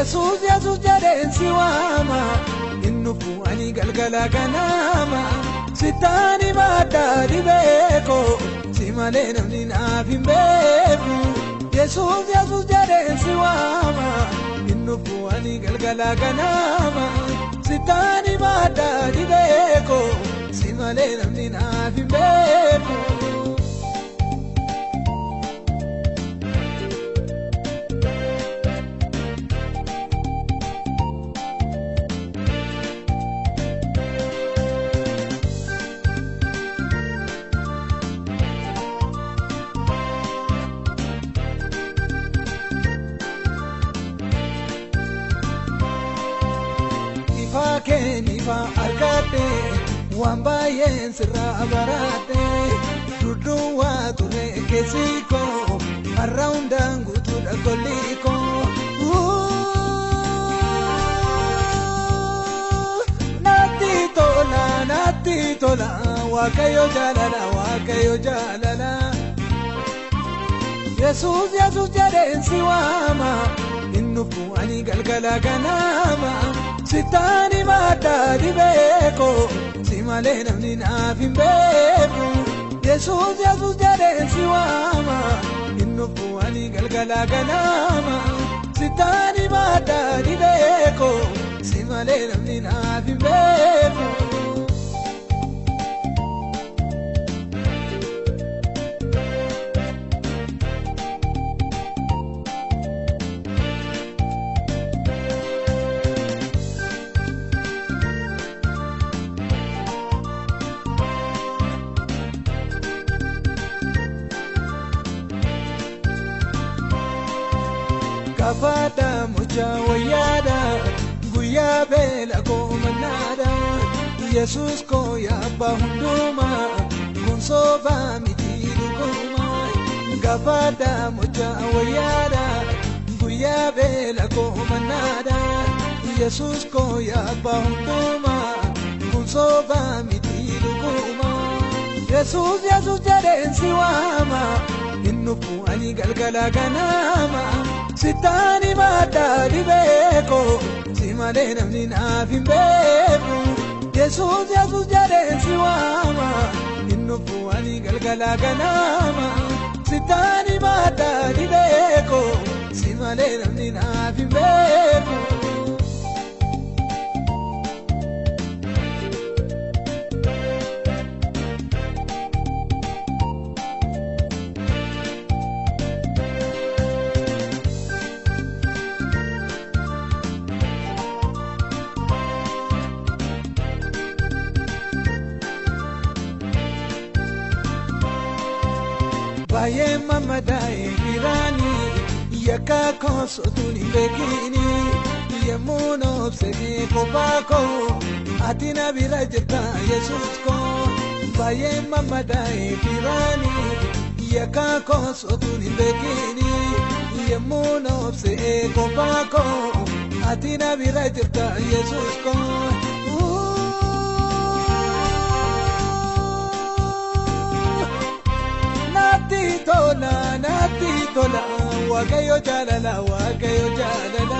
Yesuus Yesuus jedheen si waama inni fu'anii galgala ganama sittaani baadhaa dhibeeko si malee namni naaf hin beeku. Yesuus Yesuus jedheen si waama inni fu'anii galgala ganama sittaani baadhaa dhibeeko si malee namni naaf hin beeku. Kenifa argate waan baay'een sirraa barate dudduwaa ture keessi koo har'a hundaan guutuudha golli koo. Natti tola natti tola Waaqayyo jaalala Waaqayyo jaalala. Yesuus Yesuus jedheen si waama inni fu'anii galgala ganama. Sittaani baadhaa dhibeeko si malee namni naaf hin beeku. Yesuus Yesuus jedheen si waama inni fu'anii galgala ganama. Sittaani baadhaa dhibeeko si malee namni naaf hin beeku. Kafaata mucaa wayyaadha guyyaa beela koo mannaadha Yesuus koo yaabba hundumaa kun soofaa miti dhugumaa. Kafaata mucaa wayyaadha guyyaa beela koo mannaadha Yesuus koo yaabba hundumaa kun soofaa miti dhugumaa. Yesuus Yesuus jedheen si waama inni fu'anii galgala ganama. Sittaani baadhaa dhibeeko si malee namni naaf hin beeku. Yesuus Yesuus jedheen si waama inni fu'anii galgala ganama. Sittaani baadhaa dhibeeko si malee namni naaf hin beeku. Baay'ee mamadaa'e hiraani yakka koosotuun hin beekini yemmuu noobsee kophaa koo ati na bira jirta Yesuus koo. Baay'ee mamadaa'e hiraani yakka koosotuun hin beekini yemmuu noobsee kophaa koo ati na bira jirta Yesuus koo. Natti tola natti tola Waaqayyo jaalala Waaqayyo jaalala.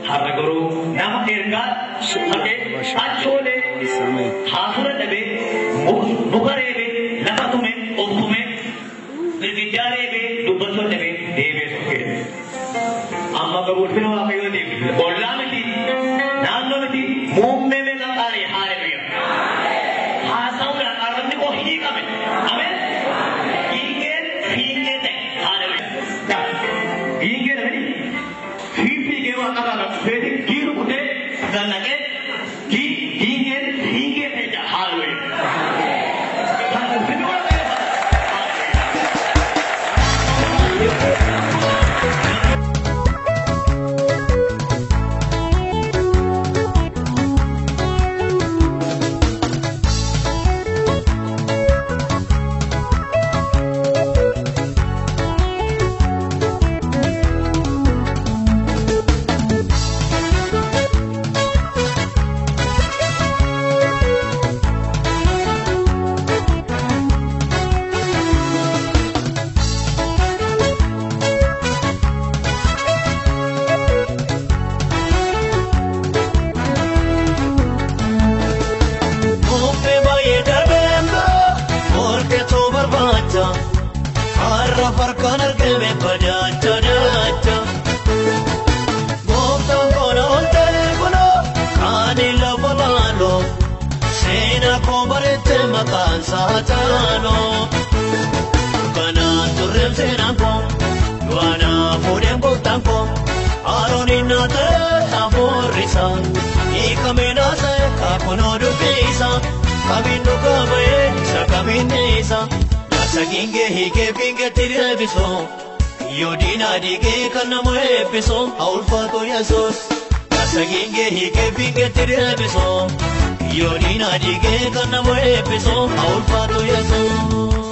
Har'a garuu nama ergaa suphate achoolee hafuura dhabee muka reebee lafa tume of tume girgiddaa reebee dubbachuu dhabee deebee sokkee. Amma garuu ulfina Waaqayyootiif ollaa miti naannoo miti muummee meeqa qaaree haaleluyyaa. Haasa'uudhaan arrabni koo hiikame. Ameen. Hiikeen fiiqee ta'e haaleluyyaa. Hiikee dhabanii fiiqee waan qabaatan dhufeeti giiru kutee gannaqee hiikeen fiiqee ta'e haaleluyyaa. Kan ulfinni Waaqayyoo. maqaan isaa caalu. Kanaan turreem seenaan koo du'aanaa fuudheen gooftaan koo Arooniin naa ta'e hafuurri isaa hiikamee naa ta'e kaakunoo dubbii isaa kamiin dhugaa ba'ee isa kamiin dhiisa Jaarsa giingee hiikee fiingeetti deebisoo kiyyoo diinaa diigee kan nama eebbisoo haa ulfaatu Yesuus. Jaarsa giingee hiikee fiingeetti deebisoo kiyyoo diinaa diigee kan nama eebbisoo haa ulfaatu Yesuus.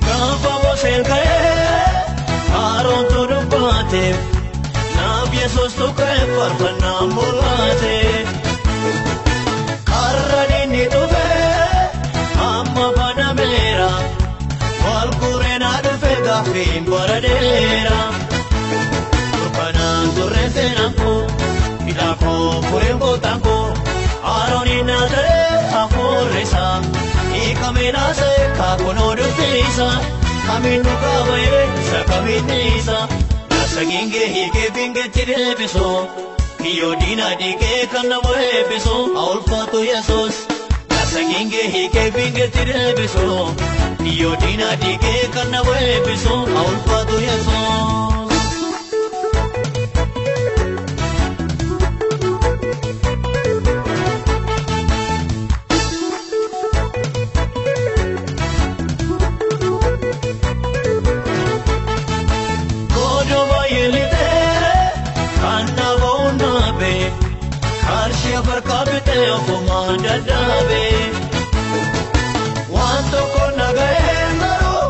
Gaafa Museen ka'ee Aroontu dubbate naaf Yesuus tuqee faarfannaa mul'ate. Karra inni dhufe amma banameera wal gureen dhufe gaaffiin baradeera. Kanaan turre seenaan koo hidhaa koo fureen gooftaan koo Arooniin naa ta'e hafuurri isaa hiikamee naa ta'e kaakunoo dubbii isaa kamiin dhugaa ba'ee isa kamiin dhiisa Jaarsa giingee hiikee fiingeetti deebisoo kiyyoo diinaa diigee kan nama eebbisoo haa ulfaatu Yesuus. Jaarsa giingee hiikee fiingeetti deebisoo kiyyoo diinaa diigee kan nama eebbisoo haa ulfaatu Yesuus. Godoo baay'ee lixee kan nama hundabe qarshii afarkaa bitee ofumaan dadhabe. Waan tokko nagahee garuu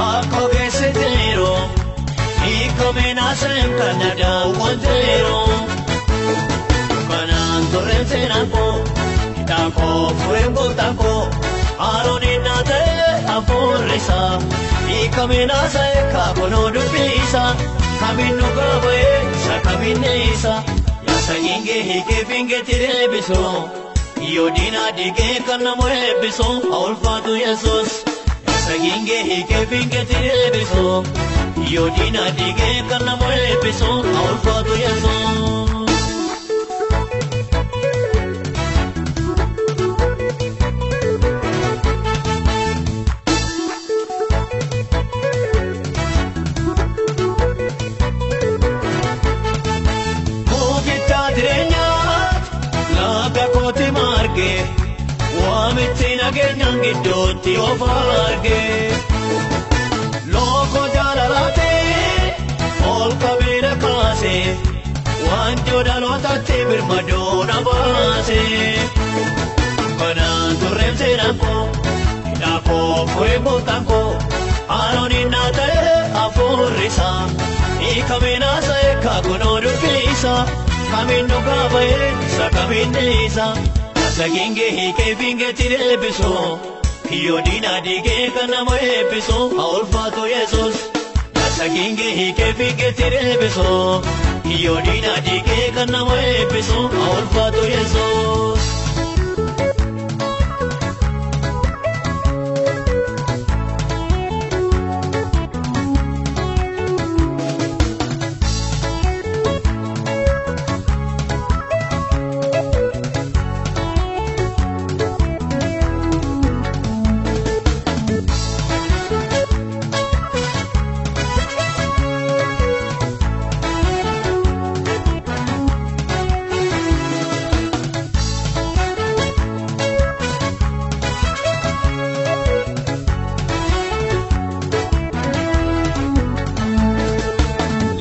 akka ogeessi jiru hiikamee naaseen kan na daawwateeru. Kanaan turreen seenaan koo hidhaa koo fureen gooftaan koo Arooniin naa ta'e hafuurri isaa hiikamee naa ta'e kaakunoo dubbii isaa kamiin dhugaa ba'ee isa kamiin dhiisa Jaarsa giingee hiikee fiingeetti deebisoo kiyyoo diinaa diigee kan nama eebbisoo haa ulfaatu Yesuus. Jaarsa giingee hiikee fiingeetti deebisoo kiyyoo diinaa diigee kan nama eebbisoo haa ulfaatu Yesuus. Mukicha jireenyaati laga kooti marge waamichi nageenyaan gidduutti of arge. Looko jaalalaati ol qabeera kaase waanjoo dhalootatti birmadoo na baase. Kanaan turreem seenaan koo hidhaa koo fureen gooftaan koo Arooniin naa ta'e hafuurri isaa hiikamee naa ta'e kaakunoo dubbii isaa kamiin dhugaa ba'ee isa kamiin dhiisa Jaarsa giingee hiikee fiingeetti deebisoo kiyyoo diinaa diigee kan nama eebbisoo haa ulfaatu Yesuus. Jaarsa giingee hiikee fiingeetti deebisoo kiyyoo diinaa diigee kan nama eebbisoo haa ulfaatu Yesuus.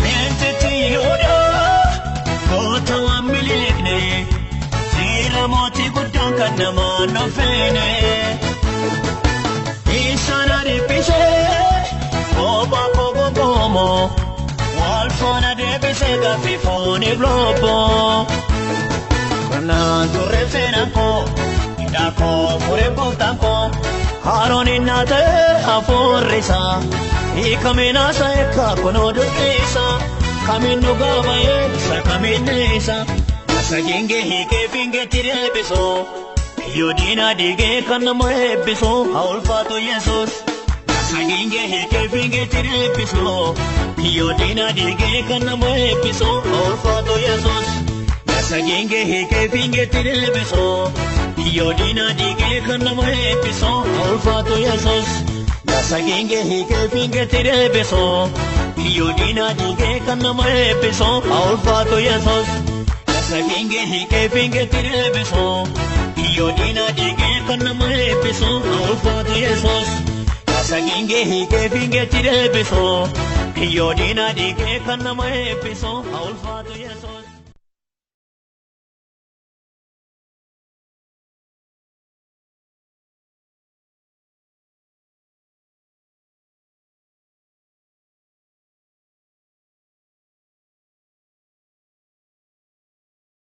Leencichi Yihudaa goota waan miliqne jila mootii guddaan kan namaan of feene. Isaan dhiphise kophaa koo gongomoo wal faana deebisee gaaffii fooniif lobboo. Kanaan turre seenaan koo hidhaa koo fureen gooftaan koo Arooniin naa ta'e hafuurri isaa hiikamee naa ta'e kaakunoo dubbii isaa kamiin dhugaa ba'ee isa kamiin dhiisa Jaarsa giingee hiikee fiingeetti deebisoo kiyyoo diinaa diigee kan nama eebbisoo haa ulfaatu Yesuus. Saginge hiikee fiingeetti deebisoo kiyyoo diinaa diigee kan nama eebbisoo ulfaatu Yesuus. Saginge hiikee fiingeetti deebisoo kiyyoo diinaa diigee kan nama eebbisoo ulfaatu Yesuus. Saginge hiikee fiingeetti deebisoo kiyyoo diinaa diigee kan nama eebbisoo ulfaatu Yesuus. Saginge hiikee fiingeetti deebisoo kiyyoo diinaa diigee kan nama eebbisoo ulfaatu Yesuus. Saginge hiikee fiingeetti deebisoo kiyyoo diinaa diigee kan nama eebbisoo ulfaatu Yesuus.